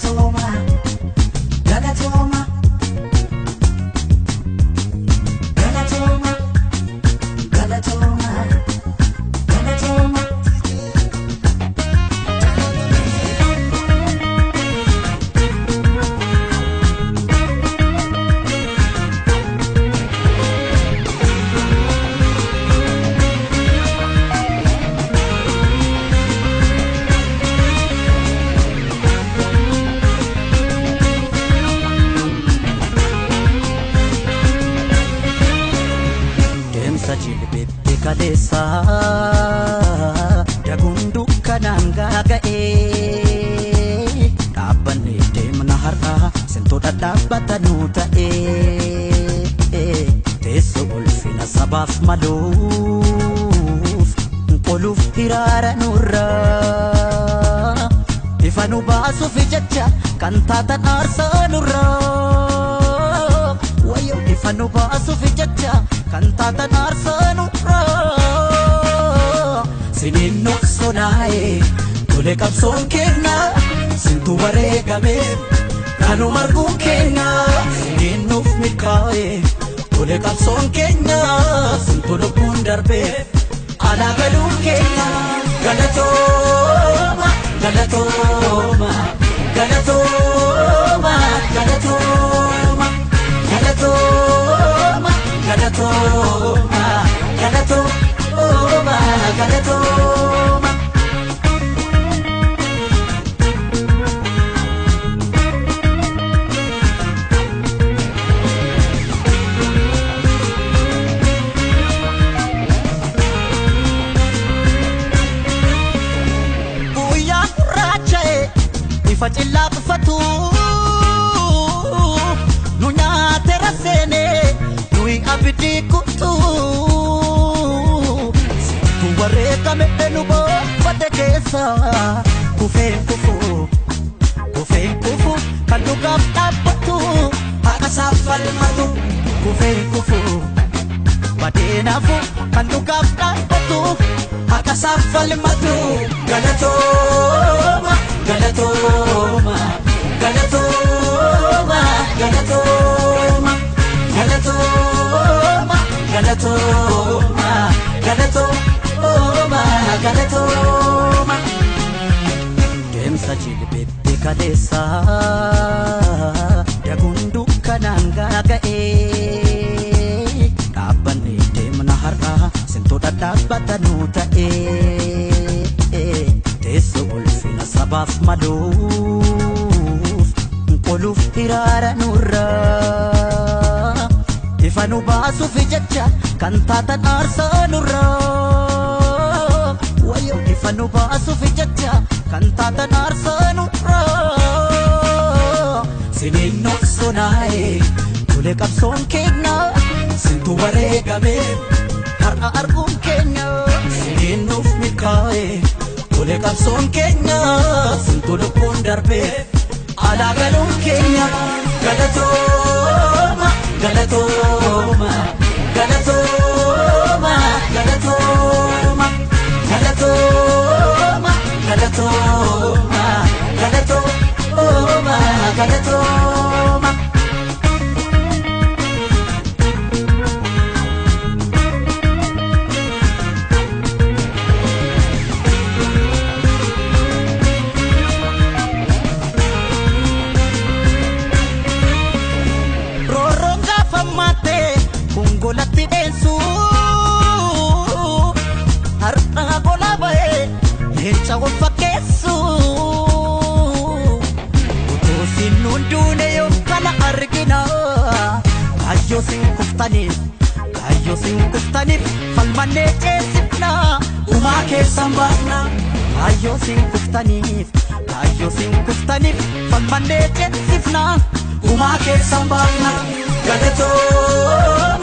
Galatooma, galatooma, galatooma, galatooma, galatooma. Deemsa jilbeetti kaleessa daguun dukkanaan gaaga'ee dhaabbannee deemna har'a sintoota dhaabbata nuu ta'ee teessoo ulfina sabaaf maluuf qoluuf hiraara nurraa ifa nu baasuuf jecha kan taatan aarsaa nurraa wayyo ifa nu baasuuf jecha kan taatan aarsaa nurraa siniin nuqsonaa'e tole qabsoon kenna sintu wareegame kanu marguun kenna siniin nuuf milkaa'e tole qabsoon kenna sintu lubbuun darbe alaa galuun kenna galatooma galatooma galatooma galatooma galatooma galatooma galatooma galatooma. Guyyaa gurraacha'e ifa cillaa buufatu nu nyaate raseene nuyi abidii kutu sintu wareegame nu boonfate keessa kufeen kufu kufeen kufu kan dhugaaf dhaabbatu haqa isaaf falmatu kufeen kufu badeenaafu kan dhugaaf dhaabbatu haqa isaaf falmatu galatooma galatooma galatooma galatooma galatooma galatooma galatooma galatooma. Deemsa jilbeetti kaleessa daguun dukkanaan gaaga'ee dhaabbannee deemna har'a sintoota dhaabbata nuu ta'ee teessoo ulfina sabaaf maluuf qoluuf hiraara nurraa ifa nu baasuuf jecha kan taatan aarsaa nurraa wayyo ifa nu baasuuf jecha kan taatan aarsaa nurraa siniin nuqsonaa'e tole qabsoon keenya sintu wareegame har'a arguun keenya siniin nuuf milkaa'e tole qabsoon keenya sintu lubbuun darbe alaa galuun keenya galatooma galatooma galatooma galatooma galatooma galatooma galatooma galatooma. Roorroon gaafa maattee gongolatti dheensu har'a gola ba'ee leenca wal fakkeessu utuu sin hunduune yoo kana argina kaayyoo sin kuftaniif kaayyoo sin kuftaniif falmannee ceesifna gumaa keessan baafna kaayyoo sin kuftaniif kaayyoo sin kuftaniif falmannee ceesifna gumaa keessan baafna galatooma.